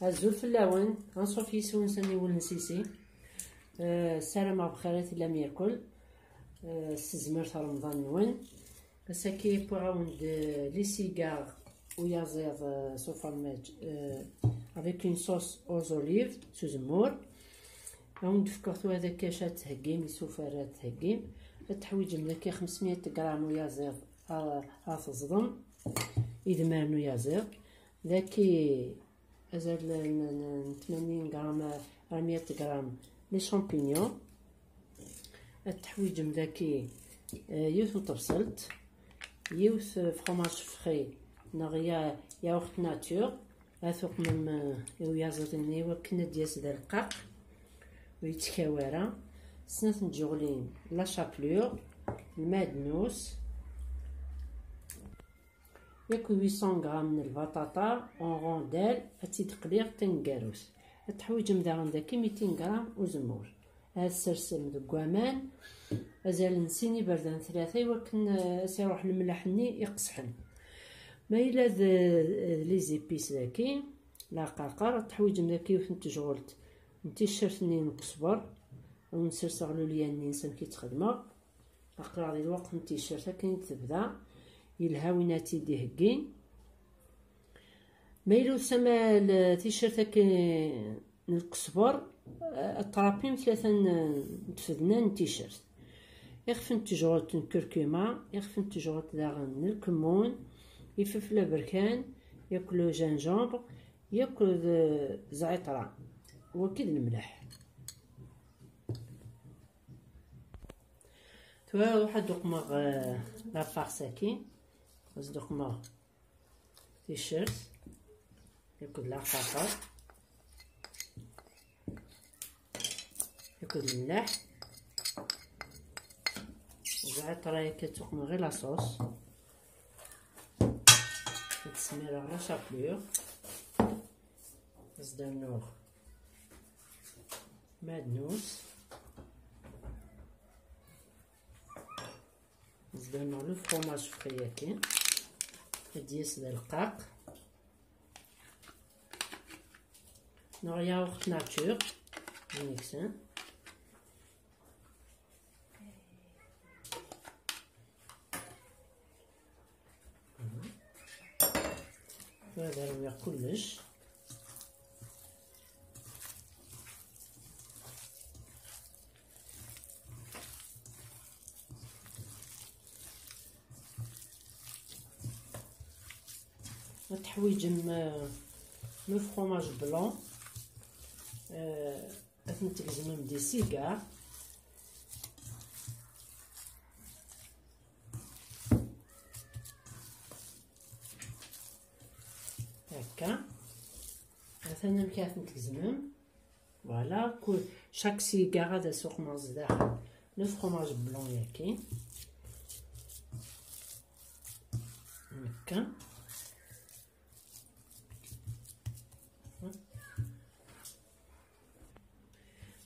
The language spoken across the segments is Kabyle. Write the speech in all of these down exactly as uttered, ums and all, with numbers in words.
Azul fell-awen, anṣuf yis-wen s aniwel n Sisi. Eh, ssarameɣ bxir i tellam yakul. Eh, s tezmert Remḍan-nwen. Ass-agi wwiɣ-awen-d, eh, les cigares uyaziḍ, eh, s ufermaj, eh, avec une sauce aux olives, s uzemmur. Ad awen-d-fkeɣ tura d akka acu ad theggim, isufar ad theggim. Ad teḥwiǧem d akka xemsmya gram uyaziḍ, ah, ad teẓḍem, idmaren uyaziḍ. Daki azal n, n, n tmanyin gram ar mya gram les champignons. Ad teḥwiǧem daki, eh, yiwet n tebṣelt, yiwet, eh, fromage frais neɣ ya, yaourt nature. Ad tuqmem, eh, i uyaziḍ-nni i wakken ad d-yas d arqaq, ur yettkaw ara. Snat n tjeɣlin la chapelure, lmaɛdnus, yakk huit cents gram n lbaṭaṭa en rondelles, ad tt-id-qliɣ taneggarut. Ad teḥwiǧem daɣen daki mitin gram uzemmur. Ad tsersem deg waman azal n sin iberdan tlata i wakken, eh, ad s-iruḥ lemleḥ-nni iqesḥen. Ma yella d, d les épices daki, lɛeqraqer, ad teḥwiǧem daki yiwet n tejɣult n ticcert-nni n qesber, ad wen-serseɣ lulya-nni-ns amek i tt-xedmeɣ. Aql-aɣ di lweqt n ticcert akken i d-tebda. Yelha win ad tt-id-iheggin. Ma yella usamal, eh, ticcert akken n lqesber, eh, ad trapim tlata n, n tfednan n ticcert. Ixef n tejɣult n kurkuma, ixef n tejɣult daɣen n lkemmun, ifefla berkan, yakk le gingembre, yakk d zɛiṭra, waki d lemleḥ. Tura ruḥ ad duqmeɣ, eh, la farce-agi. Ad duqmeɣ ticcert, yakk d lɛeqraqer, yakk d lemleḥ. Zɛiṭra yakk ad tuqmeɣ ɣer la sauce. Ad smireɣ la chapelure. Ad s-d-rnuɣ maɛdnus. Ad s-d-rnuɣ le fromage frais-agi. Ad d-yas d arqaq. Neɣ yaourt nature. Ad neksen. Ad rwiɣ kullec. Ad teḥwiǧem, euh, le fromage blanc. Euh, Ad ten-tgezmem di sigar. Akka. Atan amek ara ten-tgezmem. Voilà, kul, chaque cigar ad as-uqmeɣ zdaxel le fromage blanc-agi. Akka.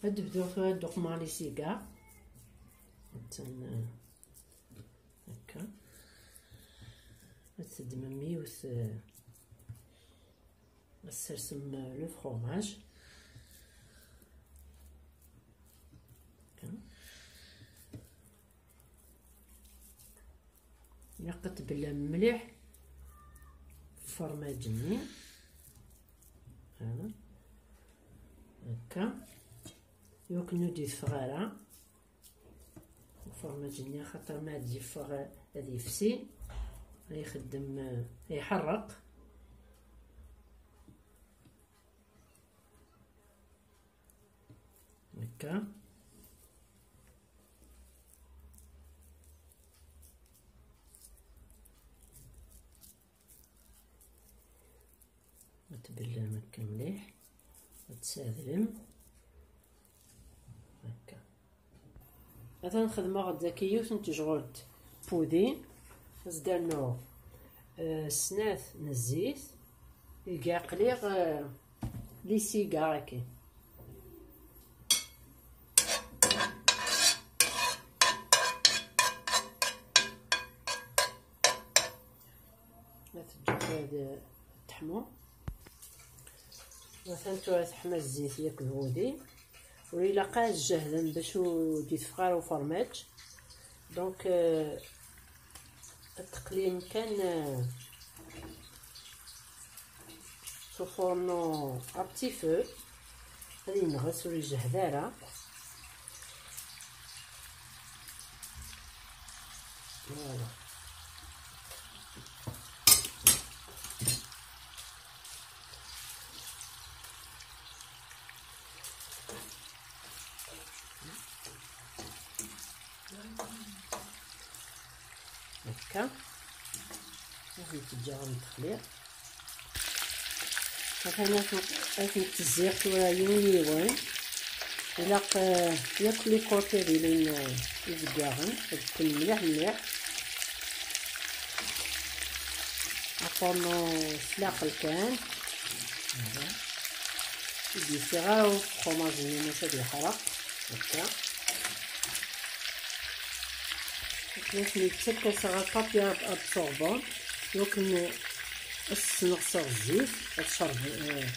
Ad d-bduɣ tura ad d-uqmeɣ les cigares. Attan, eh, akka. Ad teddmem yiwet, eh, ad tsersem, eh, le fromage. Akka. Ilaq ad tbellam mliḥ fermaǧ-nni. Ha. Akka. Iwakken ur d-yeffeɣ ara ufermaǧ-nni, axaṭer ma ad d-yeffeɣ ad yefsi, ad ixeddem, ad iḥerreq. Akka. Ad tbellem akka mliḥ, ad tsadrem. Akka. Atan xedmeɣ-d daki yiwet n tejɣult pudi, ad s-d-rnuɣ, eh, snat n zzit, iga aql-iɣ, eh, les cigares-agi. Ad teǧǧeḍ ad teḥmu. Atan tura teḥma zzit yak d wudi. Ur ilaq ara tjehdem bac ur d-iteffeɣ ara ufermaǧ. Donc, euh, teqlim kan, euh, s ufornu à petit feu. Ad yenɣes, ur ijehhed ara. Voilà. هكا. هذه تجي غنتخليها. مثلا، هذه التزيق ولا يون يون. إلا ق-، ياك لي كوتي ديال ال-، الزقاغن، تكون مليح مليح. أفرنو سلاق الكان. هذا. يجي صغار وفرماج اللي ماشي يحرق. هكا. Donc نتسكر صغار بابيا ابسوربون. Donc ن-، السنغسر الزيت، الشرب، آه،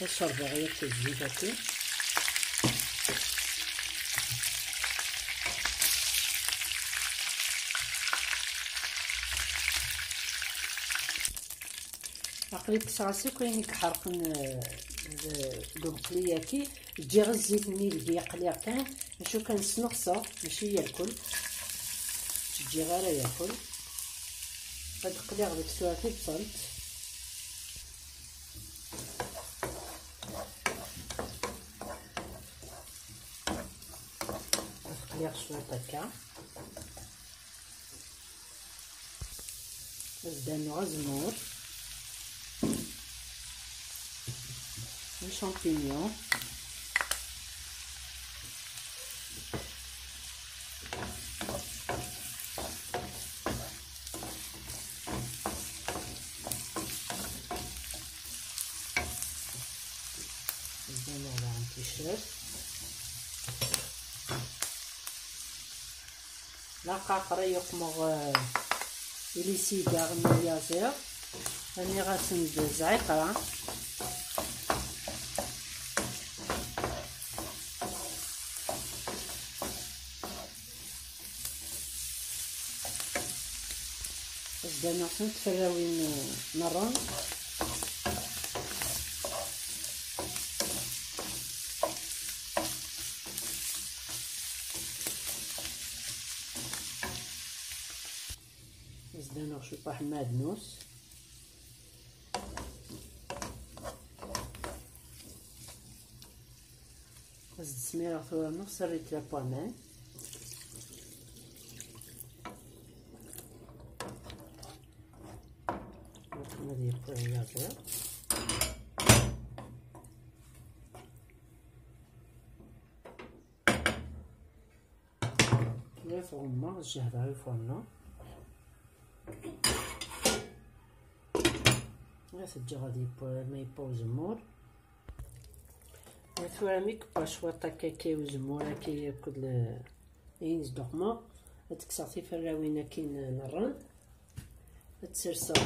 الشرب غير الزيت هكا. عقلي كسراسي كاين يحرقن، آه، ذ-، ذو مقلياتي. جي غير الزيت ني اللي يقلي كان، نشوف كان سنغصة، ماشي ياكل. تجي غير ياكل. هاد قليغ ديك السوافي بصلت. هاد قليغ شوية هكا. Ad d-rnuɣ azemmur, les champignons. Ad d-rnuɣ daɣen ticcert. Laqaqer i yuqmeɣ, eh, ilisiga n uyaziḍ. Rniɣ-asen-d zɛiqra. Zdan-asen tferrawin, eh, n ṛṛum. Zdan-aɣ ciṭṭaḥ n maɛdnus. Ad smireɣ tura neɣ serrit la poêle. Ad yebqu yaẓiḍ. Ad tɣummeɣ, ad jehdeɣ i ufornu. Ad t-ǧǧeɣ ad yewwa, ma yewwa uzemmur. Tura mi yewwa cwiṭ akka, akka i uzemmur, akka akked l-, ayen zduqmeɣ, ad kkseɣ tiferrawin akin n ṛṛum. Ad serseɣ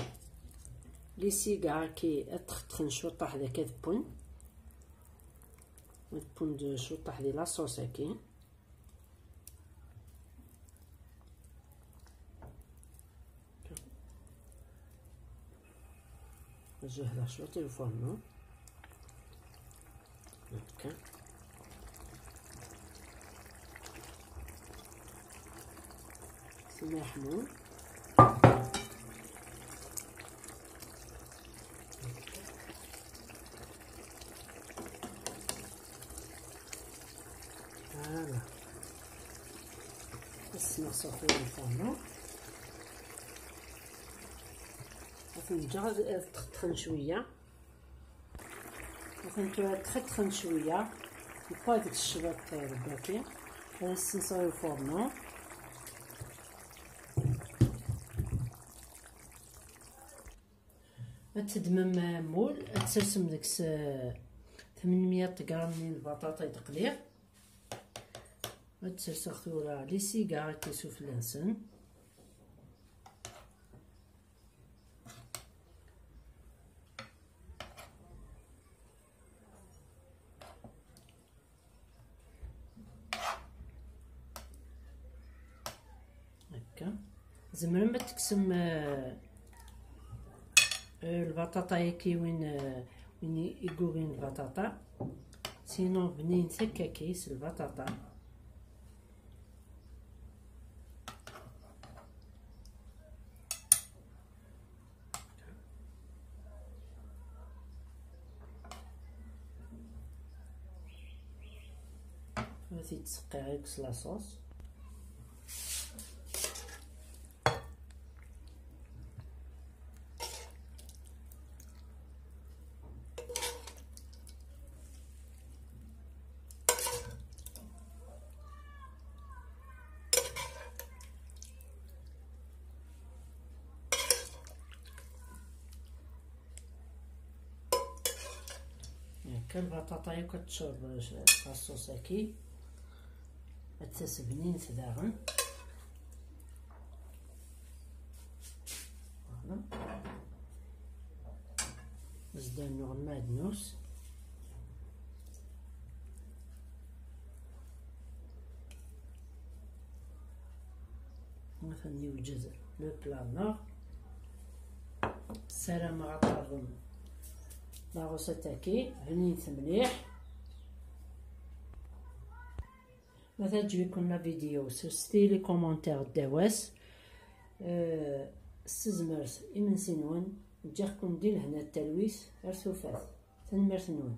les cigares-agi, ad t-xeṭṭfen cwiṭaḥ d akka ad wwen. Ad wwen cwiṭaḥ di la sauce-agi. Ad jehdeɣ cwiṭ i ufornu. هكا. سماح نون. Voilà. السماء صافي الفرن. غنجي غادي تخن شويه. وكنت تخن شويه. يبقى هذاك الشباب طيب باكي. هذا السنسور الفورنو. تدمم مول، تسرسم ديك س-، ثمنمية غرام من البطاطا يتقليغ. تسرسغ ثورا لي سيغار كيسوفلانسن. Tzemrem ad tekksem, eh, eh, lbaṭaṭa-yaki win, eh, win i yugin lbaṭaṭa. Sinon, bnin takaki s lbaṭaṭa. Ad t-id-seqqiɣ akk s la sauce. Akka lbaṭaṭa yakk ad tecreb laṣuṣ-agi. Ad tasebnint daɣen. Voilà. Zdan nuɣ lmaɛdnus. Atan yewjed le plat-nneɣ. Ssarameɣ ad terḍem la recette-agi, bnint mliḥ. Ma teɛǧeb-iken la vidéo, ssusfet les commentaires ddaw-as. Eh, s tezmert imensi-nwen, ǧǧiɣ-ken di lehna d talwit ar tufat. Tanemmirt-nwen.